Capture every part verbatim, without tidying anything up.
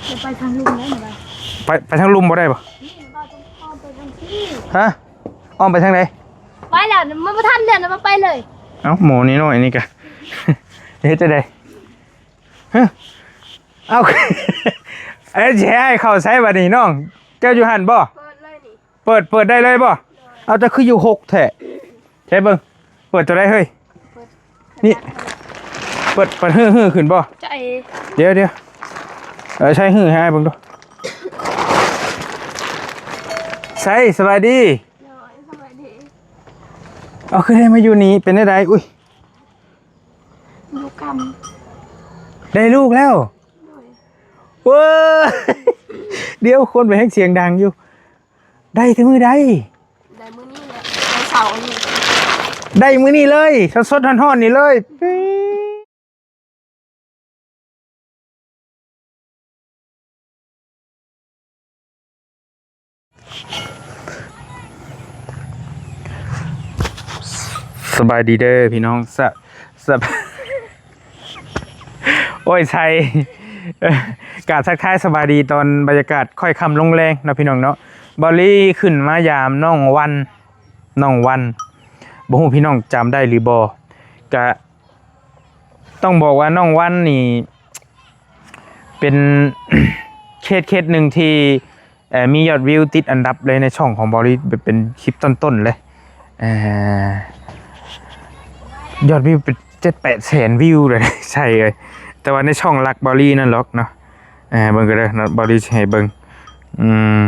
จะไปทางลุงได้ไหมวะ ไป ไปทางลุ่มบ่ได้บ่ นี่มันก็ต้องอ้อมไปทางที่ ฮะ อ้อมไปทางใด ไปแล้ว มันบ่ทันแล้วนะ มันไปเลย เอ้า หมอนี่น้อยนี่กะ เฮ็ดจั่งใด ฮะ เอ้า เอ้ย สิให้เข้าใส่บัดนี้น้อง เจ้าอยู่หั่นบ่ เปิดเลยนี่ เปิด เปิดได้เลยบ่ เอา เจ้าคืออยู่หกแท้ ใช่เบิ่ง เปิดตัวใดเฮ้ย นี่ เปิด เปิด ฮือ ฮือ ขึ้นบ่ ใช่ เดี๋ยว เดี๋ยว เออ ใช่ ฮือ ให้เบิ่งดู ใส่ สบายดี โดย สบายดี เอา คือได้มาอยู่นี่ เป็นได้ได อุ้ย ลูกกำ ได้ลูกแล้ว โดย เว้ย เดี๋ยวคนไปแฮงเสียงดังอยู่ ได้แต่มื้อใด ได้มื้อนี้แหละ วันเสาร์นี้ ได้มื้อนี้เลย สดๆ ร้อนๆ นี่เลย สบายดีเด้อพี่น้อง สะ สะ โอ้ย ไทย กราบทักทายสบายดีตอนบรรยากาศค่อยค่ำลงแลงเนาะพี่น้องเนาะ บอลลี่ขึ้นมายามน้องวัน น้องวัน บ่ฮู้พี่น้องจำได้หรือบ่ กะ ต้องบอกว่าน้องวันนี่ เป็น เคส เคสหนึ่งที่ เอ่อ มียอดวิวติดอันดับเลยในช่องของบอลลี่ เป็น เป็นคลิปต้นๆ เลย เอ่อ ยอดวิวเป็นเจ็ดแปดแสนวิวเลย ใช่เลย แต่ว่าในช่องหลักบอลลี่นั่นหรอกเนาะ เอ่อ เบิ่งกันเลยเนาะ บอลลี่สิให้เบิ่ง อืม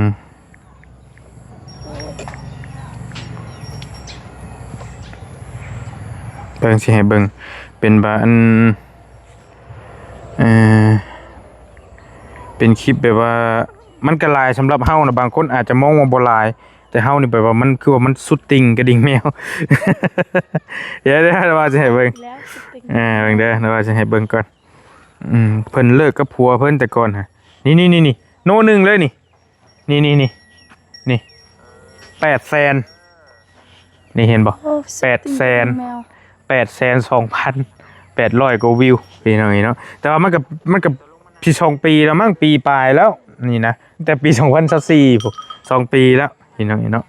เบิ่งสิให้เบิ่ง เป็นบาอัน เอ่อ เป็นคลิปแบบว่า มันก็หลายสำหรับเฮานะ บางคนอาจจะมองว่าบ่หลาย แต่เฮานี่แบบว่ามันคือว่ามันสุดติ่งกระดิ่งแมว เดี๋ยว เดี๋ยวว่าสิให้เบิ่ง แล้วสุดติ่ง เออ เบิ่งเด้อ ว่าสิให้เบิ่งก่อน อืม เพิ่นเลิกกับผัวเพิ่นแต่ก่อนฮะ นี่ นี่ นี่ นี่ โนหนึ่งเลยนี่ นี่ นี่ นี่ นี่ แปดแสน นี่เห็นบ่ โอ้ แปดแสน แมว แปดแสนสองพันแปดร้อยกว่าวิว พี่น้องเนาะ แต่ว่ามันก็ มันก็สิสองปีแล้วมั้ง ปีปลายแล้ว นี่นะ ตั้งแต่ปีสองพันยี่สิบสี่พุ้น สองปีแล้ว พี่น้องเนาะ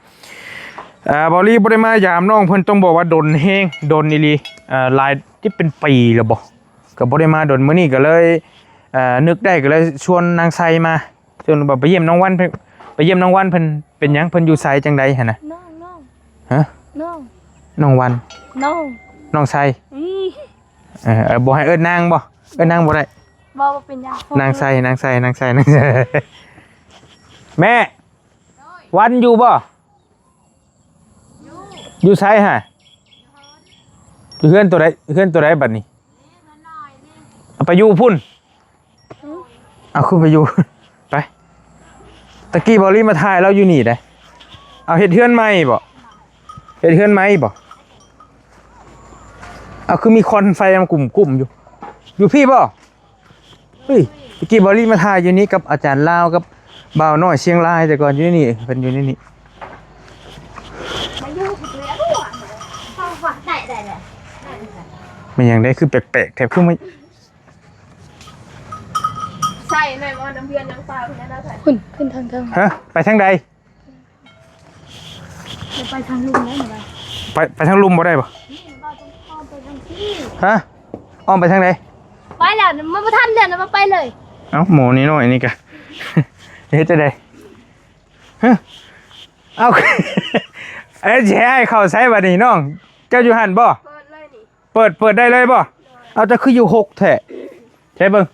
อ่า บอลลี่บ่ได้มายามน้องเพิ่น ต้องบอกว่าดนแฮง ดนอีหลี อ่า หลาย ที่เป็นปีแล้วบ่ ก็บ่ได้มาดน มื้อนี้ก็เลย เอ่อ นึกได้ก็เลยชวนนางไซมา ชวนว่าไปเยี่ยมน้องวันเพิ่น ไปเยี่ยมน้องวันเพิ่น เป็นหยังเพิ่นอยู่ไสจั่งใดหั่นนะ น้อง น้อง ฮะ น้อง น้องวัน น้อง น้องไซ อี เออ เออ บ่ให้เอิ้นนางบ่ เอิ้นนางบ่ได้ บ่ บ่เป็นหยัง นางไซ นางไซ นางไซ นางไซ แม่ วันอยู่บ่ อยู่ไสฮะ อยู่เฮือนตัวใด เฮือนตัวใดบัดนี้ เอาไปอยู่พุ้น เอาคือไปอยู่ ไป ตะกี้บอลลี่มาถ่ายเราอยู่นี่เด้ เอาเฮ็ดเฮือนใหม่บ่ เฮ็ดเฮือนใหม่บ่ เอาคือมีควันไฟมันกุ่มๆ อยู่ อยู่พี้บ่ เฮ้ย ตะกี้บอลลี่มาถ่ายอยู่นี่กับอาจารย์ลาวกับบ่าวน้อยเชียงราย แต่ก่อนอยู่นี่ เพิ่นอยู่นี่นี่ มาอยู่กับตัวเองด้วย ฟังฟังได้ ได้ ได้ มันยังได้คือแปลกๆ แท้ คือไม่ ใส่หน่อยว่าน้ำเพื่อนยังปลาคนนั้นนะใส่ ขึ้น ขึ้นทางเทิง ฮะ ไปทางใด จะไปทางลุ่มได้ไหมวะ ไป ไปทางลุ่มบ่ได้บ่ นี่มันก็ต้องอ้อมไปทางที่ ฮะ อ้อมไปทางใด ไปแล้ว มันบ่ทันแล้วนะ มันไปเลย เอ้า หมอนี่น้อยนี่กะ เฮ็ดจั่งใด ฮะ เอ้า เอ้ย สิให้เข้าใส่บัดนี้น้อง เจ้าอยู่หั่นบ่ เปิดเลยนี่ เปิด เปิดได้เลยบ่ เอา เจ้าคืออยู่หกแท้ ใช่เบิ่ง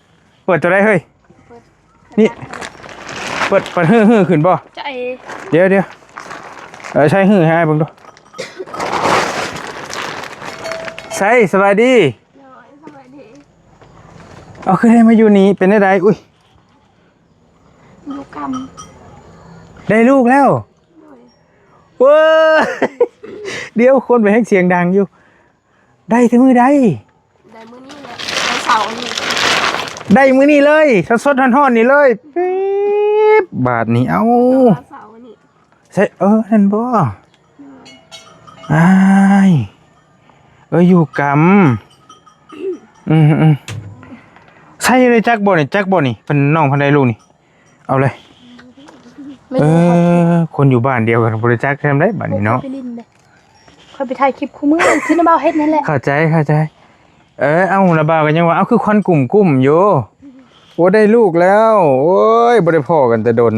เปิดตัวใดเฮ้ย เปิด นี่ เปิด เปิด ฮือ ฮือ ขึ้นบ่ ใช่ เดี๋ยว เดี๋ยว เออ ใช่ ฮือ ให้เบิ่งดู ใส่ สบายดี โดย สบายดี เอา คือได้มาอยู่นี่ เป็นได้ได อุ้ย ลูกกำ ได้ลูกแล้ว โดย เว้ย เดี๋ยวคนไปแฮงเสียงดังอยู่ ได้แต่มื้อใด ได้มื้อนี้แหละ วันเสาร์นี้ ได้มื้อนี้เลย สดๆ ร้อนๆ นี่เลย ปี๊บ บาดนี้ เอ้า วันเสาร์นี้ ใช่ เออ นั่นบ่ โดย อ้าย เออ อยู่กำ อืม อืม ใช่เลย จักบ่นี่ จักบ่นี่ เพิ่นน้องเพิ่นได้ลูกนี่ เอาเลย ไม่ เอ รู้ครับ อ คนอยู่บ้านเดียวกันบ่ได้จักแท้ได้บัดนี้เนาะ ไปลินเลย ค่อยไปถ่ายคลิปคู่มื้อ คือน้ำเบาเฮ็ดนั่นแหละ เข้าใจ เข้าใจ เออ เอ้า น้าบ่าวก็ยังว่า เอ้า คือควันกุ้มๆอยู่ โอ้ ได้ลูกแล้ว โอ้ย บ่ได้พ้อกันแต่ดน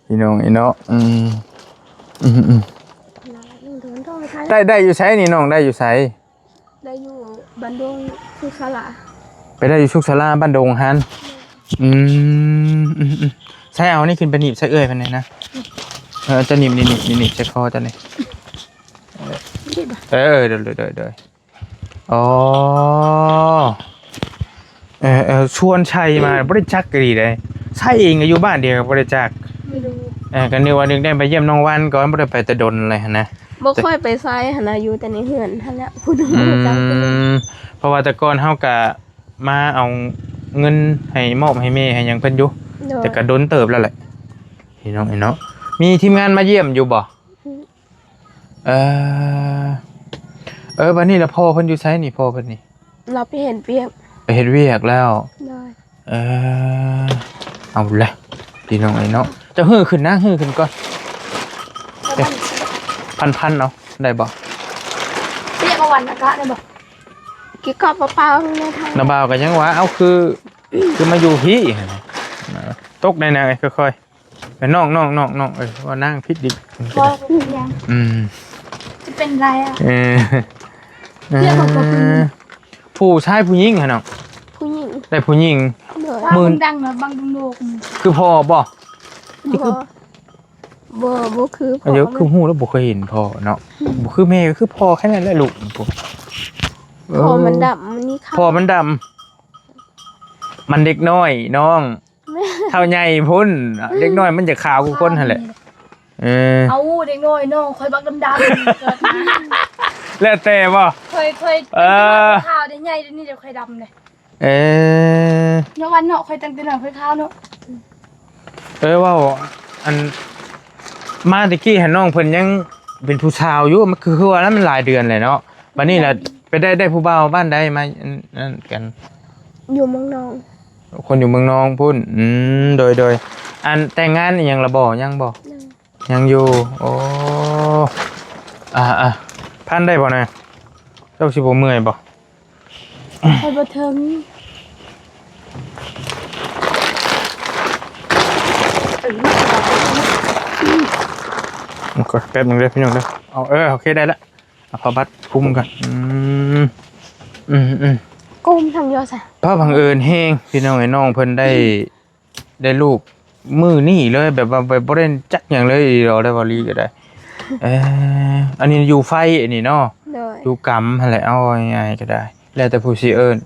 พี่น้อง อีเนาะ อืม อืม อืม ได้ ได้อยู่ไสนี่น้อง ได้อยู่ไส ได้อยู่บ้านดงสุขศาลา ไปได้อยู่สุขศาลาบ้านดงหั้น อืม อืม อืม ใส่เอานี่ขึ้นไปหนีบใส่เอื้อยเพิ่นแหน่นะ เออ จะหนีบ หนีบ หนีบ หนีบใส่คอเจ้านี่ นี่บ่ เออ เดี๋ยว เดี๋ยว เดี๋ยว อ๋อ เออ เออ ชวนชัยมา บ่ได้จักอีหลีเด้ ใส่เองก็อยู่บ้านเดียวก็บ่ได้จัก ไม่รู้ เออ ก็นึกว่านึกได้ไปเยี่ยมน้องวันก่อน บ่ได้ไปแต่ดนเลยหั้นนะ บ่ค่อยไปไสหั้นนะ อยู่แต่ในเฮือนหั้นแหละ ผู้หนึ่ง อืม รู้จักผู้หนึ่ง เพราะว่าแต่ก่อนเฮาก็มาเอาเงินให้มอบให้แม่ให้หยังเพิ่นอยู่ โดย แต่ก็ดนเติบแล้วแหละ พี่น้อง อีเนาะ มีทีมงานมาเยี่ยมอยู่บ่ อืม เออ เออ บัดนี้ละพ่อเพิ่นอยู่ไสนี่ พ่อเพิ่นนี่ เราไปเฮ็ดเวียก ไปเฮ็ดเวียกแล้ว โดย เออ เอาละ พี่น้อง อีเนาะ เจ้าหื้อขึ้นนะ หื้อขึ้นก่อน พันๆ เอา ได้บ่ เรียกว่าวันอากาศได้บ่ กินข้าวเปล่าๆ นี่นะ น้าบ่าวก็ยังว่า เอ้า คือ คือมาอยู่พี้ ตกได้นะ ค่อยๆ เออ น้อง น้อง น้อง น้อง เออ ว่านั่งผิดดิ บ่เป็นหยัง อืม จะเป็นไรอะ เออ เรียกว่าบ่เป็น เออ ผู้ชายผู้หญิงหั่นเนาะ ผู้หญิง ได้ผู้หญิง โดย มื้อ ดังๆ นะ บังดุงโดก คือพ่อบ่ นี่คือ บ่ บ่ บ่คือพ่อ เดี๋ยว มัน คือฮู้แล้วบ่เคยเห็นพ่อเนาะ อืม บ่คือแม่ก็คือพ่อแค่นั้นแหละลูก เออ พ่อมันดำ มันนี่ขาว พ่อมันดำ มันเด็กน้อยน้อง เฒ่าใหญ่พุ้น เด็กน้อยมันจะขาวกว่าคนหั่นแหละ เออ เอาเด็กน้อยน้องข่อยบักดำๆ เกิดมา แล้วแต่บ่ ข่อย ข่อย เออ ขาวได้ใหญ่เดี๋ยวนี้เดี๋ยวข่อยดำเลย เออ เนาะวันเนาะ ข่อยตั้งแต่น้อยข่อยขาวเนาะ เออ เว้า อัน มาตะกี้หั้นน้องเพิ่นยังเป็นผู้สาวอยู่ มันคือ คือว่านั้นมันหลายเดือนเลยเนาะ บัดนี้ล่ะ ไปได้ ได้ผู้บ่าวบ้านใดมา อัน นั่นกัน อยู่เมืองนอง คนอยู่เมืองนองพุ้น อืม โดย โดย อันแต่งงานอีหยังละบ่ ยังบ่ ยัง ยังอยู่ โอ้ อ่า อ่า พันได้บ่นะ เจ้าสิบ่เมื่อยบ่ ไปบ่เทิง มันก็แป๊บหนึ่งเด้อพี่น้องเด้อ เอา เออ โอเค ได้ละ เอาผ้าบัดคลุมกัน อืม อืม อืม กุมทางเดียวซะ เพราะบังเอิญแฮงพี่น้อง ไอ้น้องเพิ่นได้ ได้ลูกมื้อนี้เลย แบบว่าแบบบ่ได้จักหยังเลย เราได้บ่ลีก็ได้ เออ อันนี้อยู่ไฟอันนี้เนาะ โดย อยู่กำหั่นแหละ เอาง่ายๆก็ได้ แล้วแต่ผู้สิเอิ้น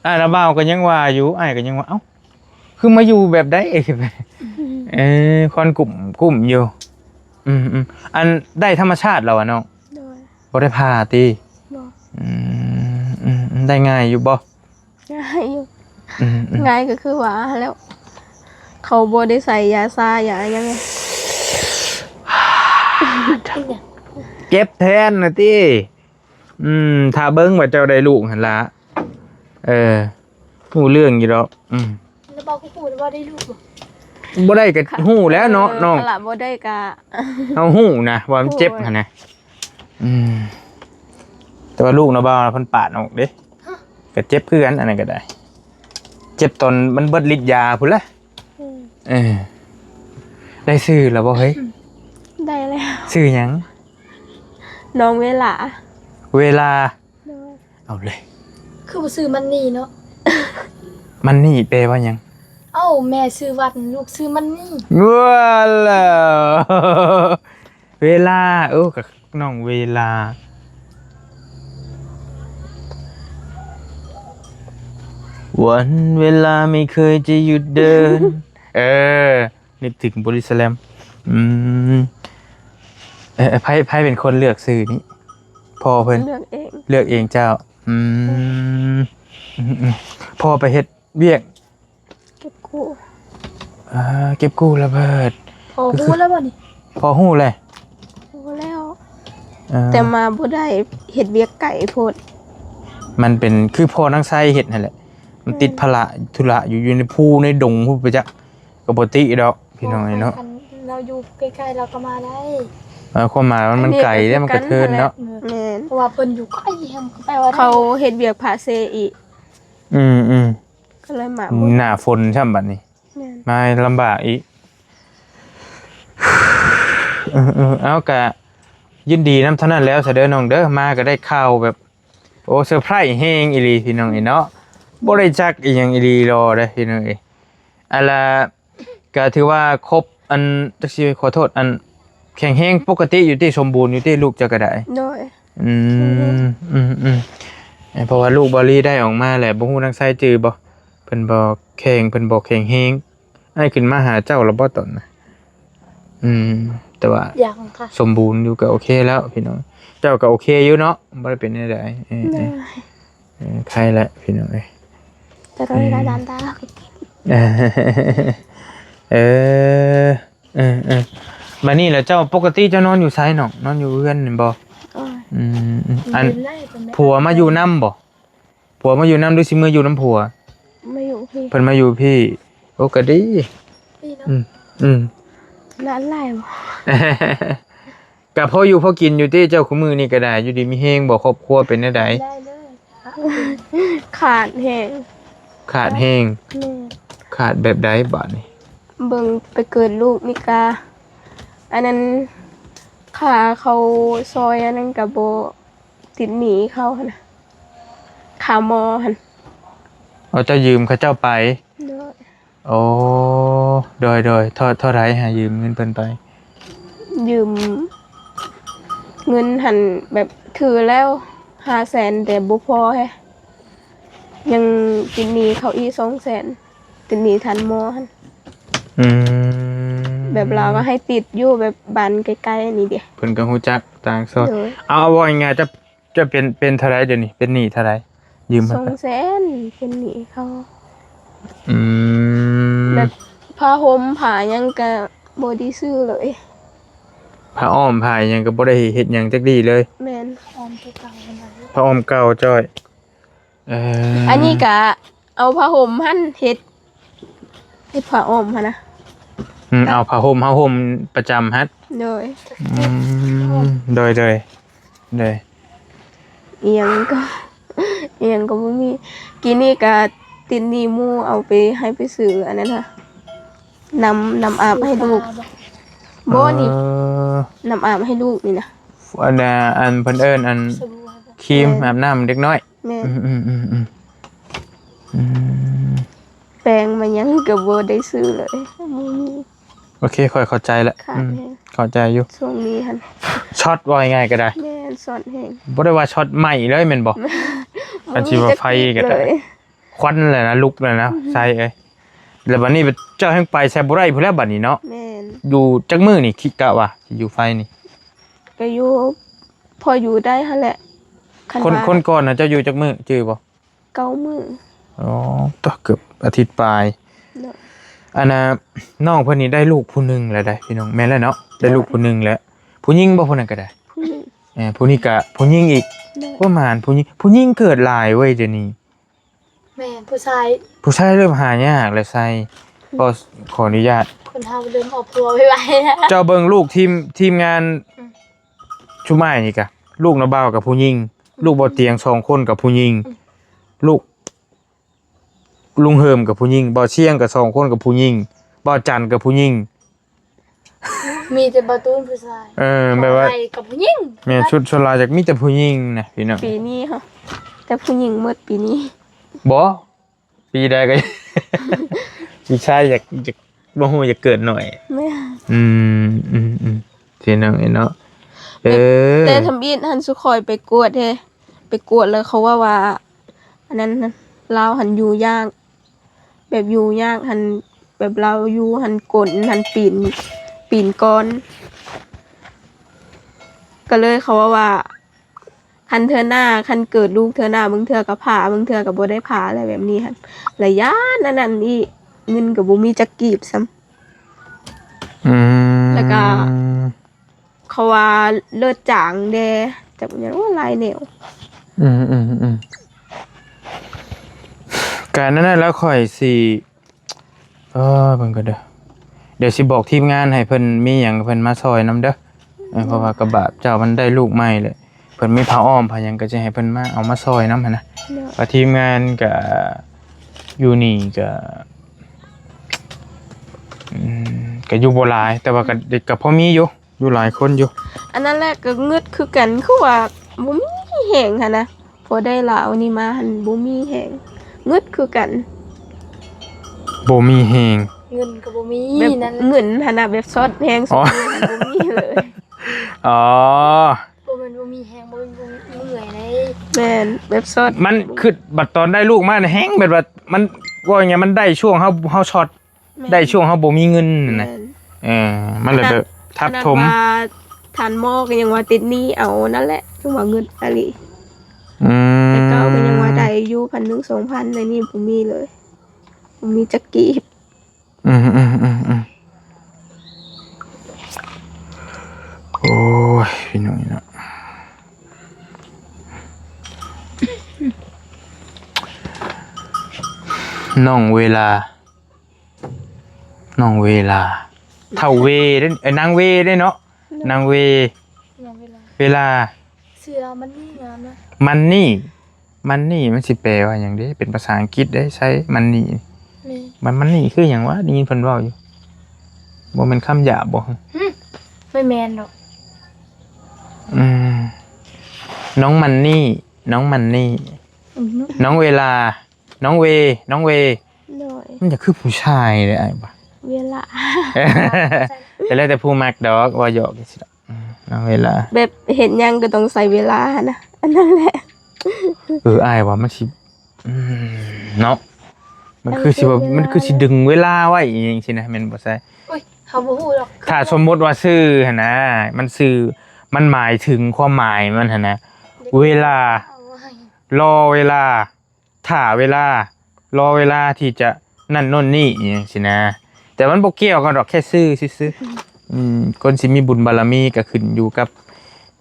อ้ายน้าบ่าวก็ยังว่าอยู่ อ้ายก็ยังว่า เอ้า คือมาอยู่แบบใด เออ ควันกุ้ม กุ้มอยู่ อืม อืม อันได้ธรรมชาติแล้วอะน้อง โดย บ่ได้ผ่าติ บ่ อืม อืม อืม ได้ง่ายอยู่บ่ ง่ายอยู่ อืม อืม ง่ายก็คือว่าแล้ว เขาบ่ได้ใส่ยาซ่ายาหยังไง เจ็บแทนน่ะติ อืม ถ้าเบิ่งว่าเจ้าได้ลูกหั่นล่ะ เออ ฮู้เรื่องอยู่ดอก อืม แล้วบอกกูพูดว่าได้ลูกบ่ บ่ได้ก็ฮู้แล้วเนาะ เออ น้อง ขนาดบ่ได้ก็ เฮาฮู้นะว่ามันเจ็บหั่นนะ อืม แต่ว่าลูกน้าบ่าวเพิ่นปาดออกเด้ ฮะ ก็เจ็บคือกัน อันนั้นก็ได้ เจ็บตอนมันเบิดฤทธิ์ยาพุ้นแหละ อืม เออ ได้ชื่อแล้วบ่เฮ้ย ได้แล้ว ชื่อหยัง น้องเวลา เวลา โดย เอาเลย คือบ่ชื่อมันนี่เนาะ มันนี่แปลว่าหยัง เอ้า แม่ชื่อวัน ลูกชื่อมันนี่ ว้าล่ะ เวลา โอ้ กับน้องเวลา วันเวลาไม่เคยจะหยุดเดิน เออ นึกถึงบอดี้สแลม อืม เออ ไผ ไผเป็นคนเลือกชื่อนี้ พ่อเพิ่น เลือกเอง เลือกเองเจ้า อืม อืม อืม พ่อไปเฮ็ดเวียก เก็บกู้ อ่า เก็บกู้ระเบิด พ่อฮู้แล้วบ่นี่ พ่อฮู้เลย ฮู้แล้ว เออ แต่มาบ่ได้ เฮ็ดเวียกไกลโพด มันเป็นคือพ่อนางไซเฮ็ดหั่นแหละ มันติดภาระธุระอยู่ อยู่ในภูในดงพู้นไปจัก ก็บ่ติดอก พี่น้องเอ้ยเนาะ คันเราอยู่ใกล้ๆ เราก็มาได้ เออ ความหมายมัน มันไกลเด้ มันกระเทินเนาะ แม่น เพราะว่าเพิ่นอยู่ไกลแฮง ไปว่าได้ เขาเฮ็ดเวียกพระเซอีก อืม อืม ก็เลยมาบ่ หน้าฝนซ้ำบัดนี้ แม่น มาลำบากอีก เออ เออ เอา กะยินดีนำเท่านั้นแล้วซะเด้อน้องเด้อ มาก็ได้ข่าวแบบ โอ้ เซอร์ไพรส์แฮงอีหลีพี่น้องเอ้ยเนาะ บ่ได้จักอีหยังอีหลีหรอเด้อพี่น้องเอ้ย อะล่ะ ก็ถือว่าครบ อัน จักสิขอโทษ อัน แข็งแรงปกติอยู่ติ สมบูรณ์อยู่ติ ลูกเจ้าก็ได้ โดย อืม อืม อืม เอ้ย เพราะว่าลูกบ่าวลีได้ออกมาแหละ บ่ฮู้นางไซจื่อบ่ เพิ่นบ่แข็ง เพิ่นบ่แข็งแรง อ้ายขึ้นมาหาเจ้าแล้วบ่ตอนน่ะ อืม แต่ว่า ยังค่ะ สมบูรณ์อยู่ก็โอเคแล้วพี่น้อง เจ้าก็โอเคอยู่เนาะ บ่ได้เป็นแนวใด เออ เออ โดย เออ ไคแล้วพี่น้องเอ้ย แต่ตอนนี้ได้ อืม ด้านตา เออ เออ เออ บัดนี้แล้วเจ้าปกติเจ้านอนอยู่ไสน้อง นอนอยู่เฮือนนี่บ่ โอ้ย อืม อืม อัน เป็นไรเป็นไร ผัวมาอยู่นำบ่ ผัวมาอยู่นำหรือสิเมืออยู่นำผัว มาอยู่พี้ เพิ่นมาอยู่พี้ โอ้ ก็ดี ดีเนาะ อืม อืม ละลายบ่ ก็พออยู่พอกินอยู่ติ เจ้าคุมื้อนี้ก็ได้ อยู่ดีมีแฮงบ่ ครอบครัวเป็นแนวใด ได้เลย ขาดแฮง ขาดแฮง แม่น ขาดแบบใดบาดนี้ เบิ่งไปเกิดลูกนี่กะ อันนั้น ค่าเข้าซอยอันนั้นก็บ่ติดหนี้เขาหั่นน่ะ ค่าหมอหั่น เอา เจ้ายืมเขาเจ้าไป โดย โอ้ โดย โดย เท่า เท่าใดหายืมเงินเพิ่นไป ยืมเงินหั่นแบบถือแล้วห้าแสน แต่บ่พอแฮะ ยังติดหนี้เขาอีกสองแสน ติดหนี้ทันหมอหั่น อืม แบบลาวก็ให้ติดอยู่แบบบ้านใกล้ๆ นี่เด้ เพิ่นก็ฮู้จักต่างซอย โดย เอา เอาว่าง่ายๆ จะ จะเป็น เป็นเท่าใดเดี๋ยวนี้ เป็นหนี้เท่าใด ยืม สองแสน เป็นหนี้เขา อืม แบบผ้าห่มผ้าหยังก็บ่ได้ซื้อเลย ผ้าอ้อมผ้าหยังก็บ่ได้เฮ็ดหยังจักดีเลย แม่น อ้อมตัวเก่าหั่นน่ะ ผ้าอ้อมเก่าจ้อย เออ อันนี้ก็เอาผ้าห่มหั่นเฮ็ด เฮ็ดผ้าอ้อมหั่นนะ อืม เอาผ้าห่ม ผ้าห่มประจำหั่น โดย อืม โดย โดย โดย อิหยังก็ อิหยังก็บ่มี กี้นี้ก็ติดหนี้หมู่เอาไปให้ไปซื้ออันนั้นค่ะ น้ำ น้ำอาบให้ลูก บ่นี่ เออ น้ำอาบให้ลูกนี่นะ อันน่ะ อันเพิ่นเอิ้นอัน สบู่ ครีม แม่น อาบน้ำเด็กน้อย แม่น อืม อืม อืม อืม อืม แปรงมาหยังก็บ่ได้ซื้อเลย บ่มี โอเค ข้อยเข้าใจแล้ว ขาด อืม แฮง เข้าใจอยู่ ช่วงนี้หั่น ช็อตว่าง่ายๆก็ได้ แม่น ช็อตแฮง บ่ได้ว่าช็อตไหม้เลยแม่นบ่ อันที่ว่าไฟก็ได้ บ่มีจักกีบเลย ควันเลยนะ ลุกเลยนะ อือฮึ ใส่เอ้ย แล้วบัดนี้เจ้าแฮงไปใส่บ่ได้พู้นแหล้วบัดนี้เนาะ แม่น อยู่จักมื้อนี่ คิดกะว่าอยู่ไฟนี่ ก็อยู่ พออยู่ได้หั่นแหละ คัน คน ว่า คนก่อนน่ะเจ้าอยู่จักมื้อ จื่อบ่ เก้ามื้อ อ๋อ ตะ เกือบอาทิตย์ปลาย เนาะ อันน่ะ น้องเพิ่นนี่ได้ลูกผู้หนึ่งแล้วได้พี่น้อง แม่นแล้วเนาะ ได้ลูกผู้หนึ่งแล้ว ผู้หญิงบ่ผู้นั้นก็ได้ ผู้หญิง เออ ผู้นี้ก็ผู้หญิงอีก เนาะ ประมาณผู้หญิง ผู้หญิงเกิดหลายเว้ยเดี๋ยวนี้ แม่น ผู้ชาย ผู้ชายเริ่มหายากแล้วไซ ก็ขออนุญาต คนเฮาเริ่มเอาผัวไวๆ แล้ว เจ้าเบิ่งลูกทีม ทีมงาน อืม ชุมอ้ายนี่กะ ลูกน้าบ่าวกับผู้หญิง ลูกบ่าวเตียงสองคนกับผู้หญิง อืม ลูกลุงเฮิมกับผู้หญิง บ่าวเชียงกับสองคนกับผู้หญิง บ่าวจันกับผู้หญิง มีแต่บ่าวตูนผู้ชาย เออ แบบว่า บ่าวไอ้กับผู้หญิง แม่น ชุดส่วนหลายจะมีแต่ผู้หญิงนะพี่น้อง ปีนี้ค่ะ แต่ผู้หญิงหมดปีนี้ บ่ ปีใดก็ ผู้ชายอยาก อยาก บ่ฮู้ อยากเกิดหน่อย แม่น อืม อืม อืม พี่น้องเอ้ยเนาะ เออ แต่ทำอิฐหั่นสุคอยไปกวดเด้ ไปกวดแล้วเขาว่าว่า อันนั้นหั่น ลาวหั่นอยู่ยาก แบบอยู่ยากหั่น แบบลาวอยู่หั่นกลนหั่นปีน ปีนก่อน ก็เลยเขาว่าว่า คันเทื่อหน้า คันเกิดลูกเทื่อหน้า บางเทื่อก็ผ่า บางเทื่อก็บ่ได้ผ่า อะไรแบบนี้หั่น และย้านอันนั้นอีก เงินก็บ่มีจักกีบซ้ำ อืม แล้วก็ เขาว่าเลือดจางแด่ จักหยัง โอ้ หลายแนว อืม อืม อืม อืม กะนั่นแหละ แล้วข้อยสิ เออ เบิ่งก่อนเด้อ เดี๋ยวสิบอกทีมงานให้เพิ่นมีหยังเพิ่นมาซ่อยนำเด้อ เออ เพราะว่ากะบาปเจ้ามันได้ลูกใหม่เลย เพิ่นมีผ้าอ้อมผ้าหยังกะสิให้เพิ่นมาเอามาซ่อยนำหั้นนะ เนาะ ว่าทีมงานกะอยู่นี่กะ อืม กะอยู่บ่หลาย แต่ว่ากะ กะพอมีอยู่ อยู่หลายคนอยู่ อันนั้นแหละกะงึดคือกัน คือว่าบ่มีแฮงหั้นนะ พอได้ลาวนี่มาหั้นบ่มีแฮง งึดคือกัน บ่มีแฮง เงินกะบ่มี แบบ นั่นแหละ เงินหั้นนะ แบบซอดแฮง อ๋อ ซุมื้อหั้นบ่มีเลย อ๋อ บ่แม่นบ่มีแฮง บ่แม่นบ่มี เมื่อยเลย แม่น แบบซอด มันคือบัดตอนได้ลูกมาเนี่ยแฮงแบบว่ามัน ว่าไง มันได้ช่วงเฮา เฮาช็อต แม่น ได้ช่วงเฮาบ่มีเงินนั่นนะ แม่น เออ มันเลยแบบทับถม ขนาดว่าทานหมอก็ยังว่าติดหนี้เอานั่นแหละ จั่งว่างึดอีหลี อืม แต่เก่ากะยังว่าได้อยู่ พันหนึ่ง สองพัน แต่นี่บ่มีเลย บ่มีจักกีบ อืม อืม อืม อืม โอ้ย พี่น้องเนาะ น้องเวลา น้องเวลา เฒ่าเวเด้ เอ้ย นางเวเด้เนาะ นางเว น้องเวลา เวลา ชื่อลาวมันนี่งามนะ มันนี่ มันนี่มันสิแปลว่าหยังเด้ เป็นภาษาอังกฤษเด้ ใช้มันนี่ แม่น มัน มันนี่คือหยังวะ ได้ยินเพิ่นเว้าอยู่ บ่แม่นคำหยาบบ่ หึ บ่แม่นดอก อืม น้องมันนี่ น้องมันนี่ อือฮึ น้องเวลา น้องเว น้องเว โดย มันจะคือผู้ชายเลยอ้ายว่า เวลา แต่แล้วแต่ผู้มักดอก ว่าหยอกจั่งซี้ดอก อืม น้องเวลา แบบเฮ็ดหยังก็ต้องใช้เวลาหั้นนะ อันนั้นแหละ เออ อ้ายว่ามันสิ อืม เนาะ มันคือสิว่า มันคือสิดึงเวลาไว้อีหยังซี้นะ แม่นบ่ใช่ โอ๊ย เฮาบ่ฮู้ดอก ถ้าสมมุติว่าชื่อหั้นนะ มันชื่อ มันหมายถึงความหมายมันหั้นนะ เวลา เอาไว้ รอเวลา ถ่าเวลา รอเวลาที่จะนั่นโน่นนี่อีหยังซี้นะ แต่มันบ่เกี่ยวกันดอก แค่ชื่อซื่อๆ อืม คนสิมีบุญบารมีก็ขึ้นอยู่กับ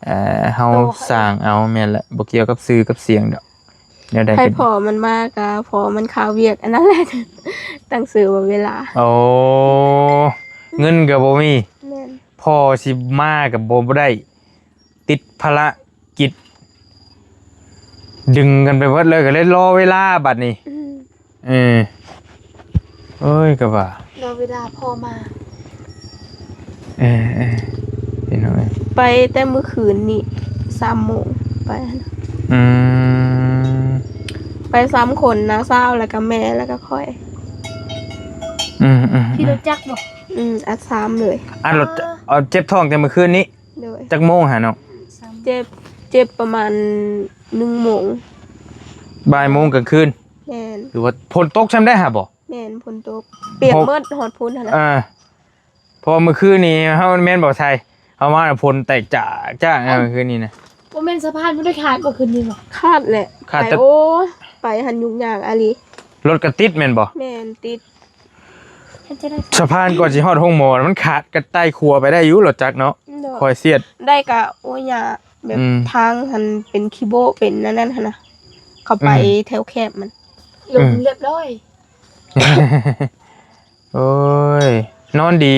เอ่อ เฮา โตเขาเอง สร้างเอา แม่นแหละ บ่เกี่ยวกับชื่อกับเสียงดอก แนวใด ให้ ก็ดี พ่อมันมากะ พ่อมันคาเวียก อันนั้นแหละ ตั้งชื่อว่าเวลา โอ้ เงินก็บ่มี แม่น พ่อสิมาก็บ่ได้ ติดภารกิจ ดึงกันไปเบิดเลย ก็เลยรอเวลาบัดนี้ อืม เออ โอ้ย ก็ว่า รอเวลาพ่อมา เออ เออ พี่น้องเอ้ย ไปแต่มื้อคืนนี่ สามโมง ไปหั้น อืม ไปสามคน น้าสาว แล้วก็แม่ แล้วก็ข้อย อืม อืม อืม ขี่รถจักรบ่ อืม อัดสามเลย อัดรถ เอาเจ็บท้องแต่มื้อคืนนี้ โดย จักโมงหาน้อง เจ็บ เจ็บประมาณหนึ่งโมง บ่ายโมงกลางคืน แม่น หรือว่าฝนตกซ่ำได้หาบ่ แม่น ฝนตก เปียก พอ เบิด ฮอดพุ้นหั้นนะ อ่า เพราะว่ามื้อคืนนี้เฮาแม่นบ่ไทย เฮามาฝนแตกจ้าจ้า เอ้า มื้อคืนนี้นะ บ่แม่นสะพานบ่ได้ขาดบ่คืนนี้บ่ ขาดแหละ ขาดแต่ ไป โอ้ ไปหั้นยุ่งยากอีหลี รถก็ติดแม่นบ่ แม่น ติด เฮ็ดจั่งใด๋ สะพานก่อนสิฮอดโรงหมอ มันขาดกะไต่ขัวไปได้อยู่รถจักรเนาะ เนาะ ค่อยเสียด ได้กะ โอ้ย ยาก แบบ อืม ทางหั้นเป็นขี้โบ้ เป็นอันนั้นหั้นนะ เข้าไป อืม แถวแคบมัน ลง อืม เรียบร้อย โอ้ย นอนดี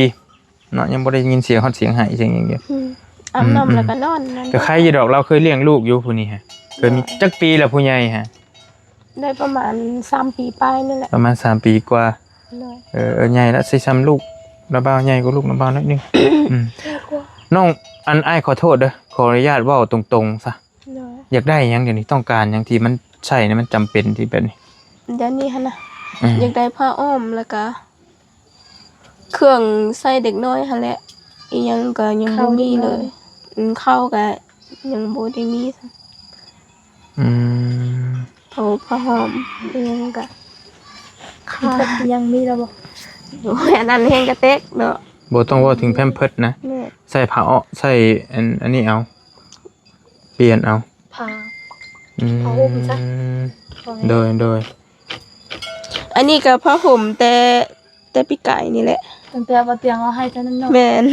เนาะ ยังบ่ได้ยินเสียงฮอดเสียงไห้เสียงหยังอยู่ อืม อาบน้ำ อืม แล้วก็นอน นอน ก็ใครอยู่ดอก ลาวเคยเลี้ยงลูกอยู่ผู้นี้ฮะ เคยมี โดย จักปีแล้วผู้ใหญ่ฮะ ได้ประมาณสามปีปลายนี่แหละ ประมาณสามปีกว่า โดย เออ เออ ใหญ่แล้ว สิส่ำลูกน้าบ่าว ใหญ่กว่าลูกน้าบ่าวนิดนึง อืม ใหญ่กว่า น้อง อัน อ้ายขอโทษเด้อ ขออนุญาตเว้าตรงๆ ซะ โดย อยากได้หยังเดี๋ยวนี้ ต้องการหยังที่มันใช้นี่ มันจำเป็นที่แบบนี้ เดี๋ยวนี้หั้นนะ อืม อยากได้ผ้าอ้อม แล้วก็ เครื่องใส่เด็กน้อยหั้นแหละ อีหยังก็ยังบ่มีเลย ข้าวเด็กน้อย อืม ข้าวก็ยังบ่ได้มี อืม โอ้ ผ้าอ้อม อีหยังก็ ค่ะ ยังมีแล้วบ่ โอ้ย อันนั้นแฮงกะเต็กเนาะ บ่ต้องเว้าถึงแพมเพิร์สนะ แม่ ใส่ผ้าอ้อ ใส่อัน อันนี้เอา เปลี่ยนเอา ผ้า อืม ผ้าห่มซะ โดย โดย อันนี้ก็ผ้าห่มแต่ แต่ปีกายนี่แหละ ตั้งแต่บ่เตียงเอาให้ตอนนั้นเนาะ แม่น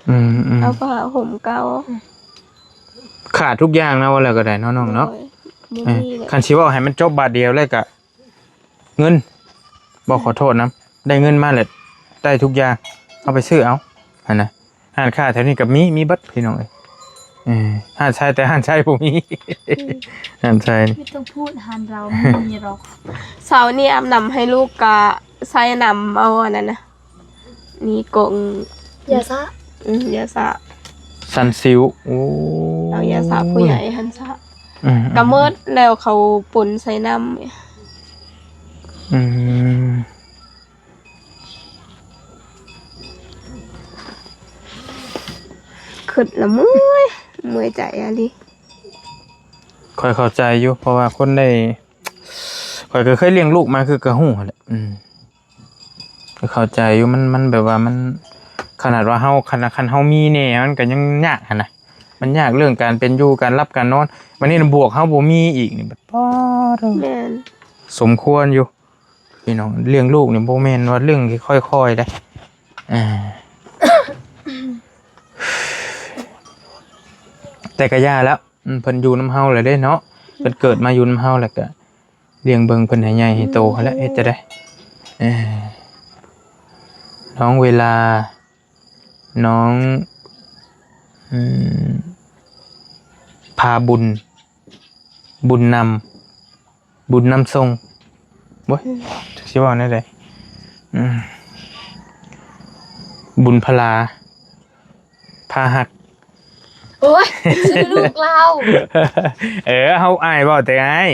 อืม อืม เอาผ้าห่มเก่า ขาดทุกอย่างนะ ว่าแล้วก็ได้เนาะน้องเนาะ โดย บ่มีเลย เออ คันสิเว้าให้มันจบบาทเดียวเลยก็ เงิน บอกขอโทษนำ ได้เงินมาแล้ว ได้ทุกอย่าง เอาไปซื้อเอา หั่นนะ ร้านค้าแถวนี้ก็มี มีเบิดพี่น้องเอ้ย เออ ร้านชาย แต่ร้านชายบ่มี ร้านชาย ไม่ต้องพูด ร้านเราไม่มีหรอก เช้านี้อาบน้ำให้ลูกกะใส่น้ำเอาอันนั้นนะ นี่กง ยาสระ อืม ยาสระ ซันซิล โอ้ เอายาสระผู้ใหญ่หั่นซะ อืม กะเมิดแล้วเขาปนใส่น้ำ อืม คิดละเมื่อย เมื่อยใจอะลิ ข้อยเข้าใจอยู่ เพราะว่าคนได้ ข้อยก็เคยเลี้ยงลูกมา คือกะฮู้หั่นแหละ อืม ก็เข้าใจอยู่ มัน มันแบบว่ามัน ขนาดว่าเฮา คัน คันเฮามีแหน่ มันก็ยังยากหั่นนะ มันยากเรื่องการเป็นอยู่ การหลับการนอน บัดนี้บวกเฮาบ่มีอีกนี่ แบบ ป๊าด แม่น สมควรอยู่ พี่น้อง เลี้ยงลูกนี่บ่แม่นว่าเรื่องที่ค่อยๆ เด้ อ่า แต่ก็ย่าแล้ว อืม เพิ่นอยู่นำเฮาแล้วเด้เนาะ เพิ่นเกิดมาอยู่นำเฮาแล้วก็เลี้ยงเบิ่งเพิ่นให้ใหญ่ให้โตหั้นแหละ เฮ็ดจั่งใด เออ น้องเวลา น้อง อืม พาบุญ บุญนำ บุญนำส่ง โอ๊ย อืม สิเว้าแนวใด อืม บุญพลา พาฮัก โอ๊ย ชื่อลูกเรา เออ เฮาอ้ายเว้าแต่อ้าย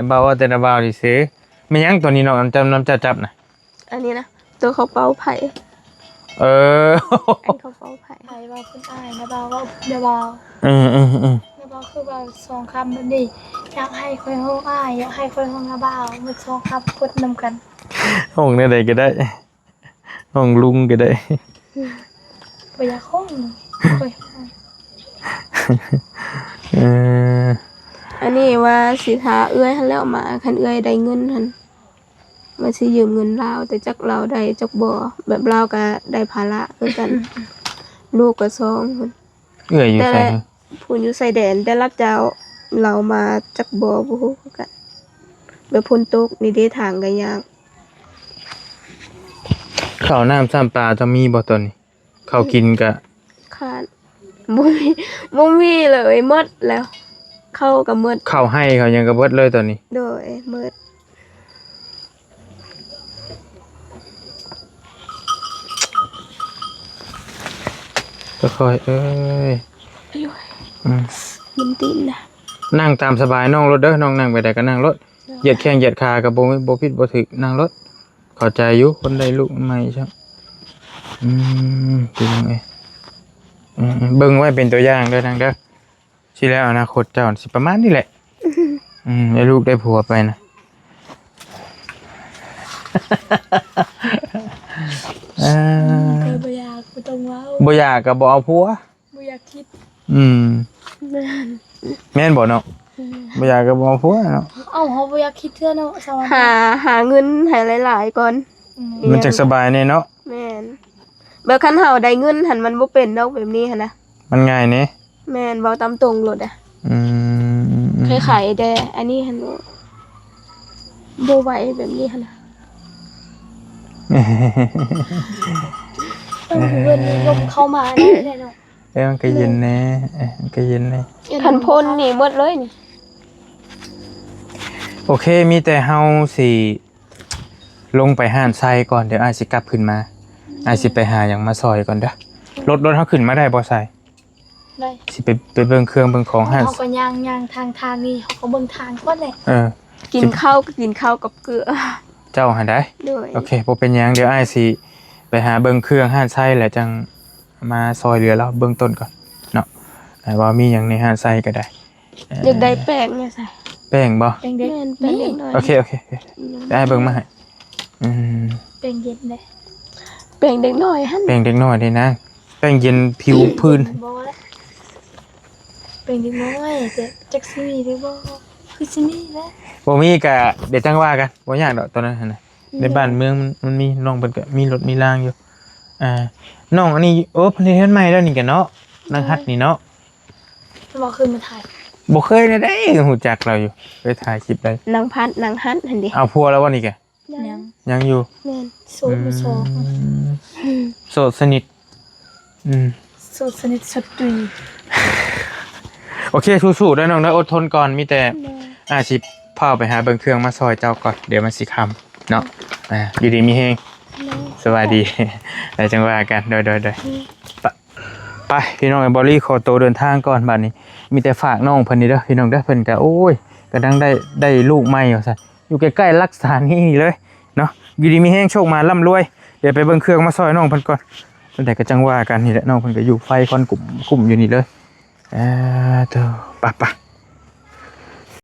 บ่าวเว้าแต่น้าบ่าวซื่อๆ แม่นหยังตัวนี้น้อง น้ำจ้ำ น้ำจ้ำจับนะ อันนี้นะ ตัวเขาเป่าไผ่ เออ อันเขาเป่าไผ่ ไผ่ว่าเพิ่นอ้าย น้าบ่าวว่าน้าบ่าว เออ เออ เออ น้าบ่าวคือว่าสองคำแบบนี้ อยากให้ข้อยฮ้องอ้าย อยากให้ข้อยฮ้องน้าบ่าว มันสองคำกดนำกัน ฮ้องแนวใดก็ได้ ฮ้องลุงก็ได้ บ่อยากฮ้อง ข้อยฮ้อง เออ อันนี้ว่าสิถ้าเอื้อยหั้นแหล้วมา คันเอื้อยได้เงินหั้น ว่าสิยืมเงินลาว แต่จักลาวได้จักบ่ แบบลาวก็ได้ภาระคือกัน ลูกก็สอง เอื้อยอยู่ไส แต่ ฮะ ผู้อยู่ชายแดน แต่ลาวเจ้า ลาวมาจักบ่ บ่ฮู้คือกัน แบบฝนตกนี่เด้ ทางก็ยาก ข้าวน้ำซ้ำปลาจะมีบ่ตอนนี้ ข้าวกินก็ขาด บ่มี บ่มีเลย หมดแล้ว ข้าวก็หมด ข้าวไฮ่ข้าวหยังก็เบิดเลยตอนนี้ โดย หมด ค่อยๆ เอ้ย โอ้ย อืม มันตีนนะ นั่งตามสบายน้องโลดเด้อ น้องนั่งไปใดก็นั่งโลด เหยียดแข้งเหยียดขาก็บ่ บ่ผิดบ่ถูก นั่งโลด เข้าใจอยู่ คนได้ลูกใหม่ซั้น อืม พี่น้องเอ้ย อืม เบิ่งไว้เป็นตัวอย่างเด้อ นางเด้อ สิแล้วอนาคตเจ้าสิประมาณนี้แหละ อืม ได้ลูกได้ผัวไปนะ เออ อืม บ่อยาก บ่ต้องเว้า บ่อยากก็บ่เอาผัว บ่อยากคิด อืม แม่น แม่นบ่เนาะ อืม บ่อยากก็บ่เอาผัวเนาะ เอ้า เฮาบ่อยากคิดเทื่อเนาะ สวรรค์ หา หาเงินให้หลายๆ ก่อน อืม มันจักสบายแน่เนาะ แม่น แบบคันเฮาได้เงินหั้นมันบ่เป็นดอกแบบนี้หั้นนะ มันง่ายแน่ แม่น เว้าตามตรงโลดอะ อืม อืม อืม คล้ายๆ แต่อันนี้หั้นบ่ บ่ไหวแบบนี้หั้นนะ ต้องเพิ่นลมเข้ามาได้แน่เนาะ เอ้ย มันก็เย็นแน่ เอ้ย มันก็เย็นแน่ คันพ่นนี่หมดเลยนี่ โอเค มีแต่เฮาสิลงไปร้านไซก่อน เดี๋ยวอ้ายสิกลับขึ้นมา อ้ายสิไปหาหยังมาซอยก่อนเด้อ รถ รถเฮาขึ้นมาได้บ่ไซ ได้ สิไป ไปเบิ่งเครื่องเบิ่งของร้าน เฮาก็ย่าง ย่างทาง ทางนี้ เฮาก็เบิ่งทางก่อนแหละ เออ กินข้าวก็กินข้าวกับเกลือ เจ้าหั่นได้ โดย โอเค บ่เป็นหยัง เดี๋ยวอ้ายสิไปหาเบิ่งเครื่องร้านไซแล้วจั่ง มาซอยเหลือลาวเบื้องต้นก่อนเนาะ อ่า ว่ามีหยังในร้านไซก็ได้ เอ่อ อยากได้แป้งเนี่ยไซ แป้งบ่ แป้งเด็ก แม่น แป้งเด็กน้อย โอเค โอเค โอเค อืม เดี๋ยวอ้ายเบิ่งมาให้ อืม แป้งเย็นเด้ แป้งเด็กน้อยหั่น แป้งเด็กน้อยเด้นาง แป้งเย็นผิวพื้น บ่ละ แป้งเด็กน้อย แต่จักสิมีหรือบ่ คือสิมีแหละ บ่มีก็เดี๋ยวจั่งว่ากัน บ่ยากดอกตอนนั้นหั่นน่ะ ในบ้านเมืองมัน มันมี น้องเพิ่นก็มีรถมีรางอยู่ อ่า น้องอันนี้ โอ้ เพิ่นเฮ็ดเฮือนใหม่แล้วนี่กะเนาะ นางฮัดนี่เนาะ บ่เคยมาถ่าย บ่เคยนะเด้ ฮู้จักเราอยู่ ไปถ่ายคลิปได้ นางพัด นางฮัดหั่นเด้ เอาผัวแล้วบ่นี่กะ ยัง ยังอยู่ แม่นโสดมาสอง อืมโสดสนิท อืม โสดสนิทสดตุย โอเคสู้ๆเด้อน้องเด้อ อดทนก่อน มีแต่ แม่น อาสิพาไปหาเบิ่งเครื่องมาซอยเจ้าก่อน เดี๋ยวมันสิค่ำเนาะ อ่า อยู่ดีมีแฮง แม่น สวัสดี แล้วจังว่ากัน โดยโดยโดยไปไปพี่น้อง บอลลี่ขอตัวเดินทางก่อนบัดนี้ มีแต่ฝากน้องเพิ่นนี่เด้อพี่น้องเด้อ เพิ่นก็โอ้ย กำลังได้ได้ลูกใหม่ว่าซั่น อยู่ใกล้ๆหลักสถานีนี่เลยเนาะ อยู่ดีมีแฮง โชคมาร่ำรวย เดี๋ยวไปเบิ่งเครื่องมาซอยน้องเพิ่นก่อน ตั้งแต่ก็จังว่ากันนี่แหละ น้องเพิ่นก็อยู่ไฟควันกลุ่มกลุ่มอยู่นี่เลย อ่า เถอะ ไปไป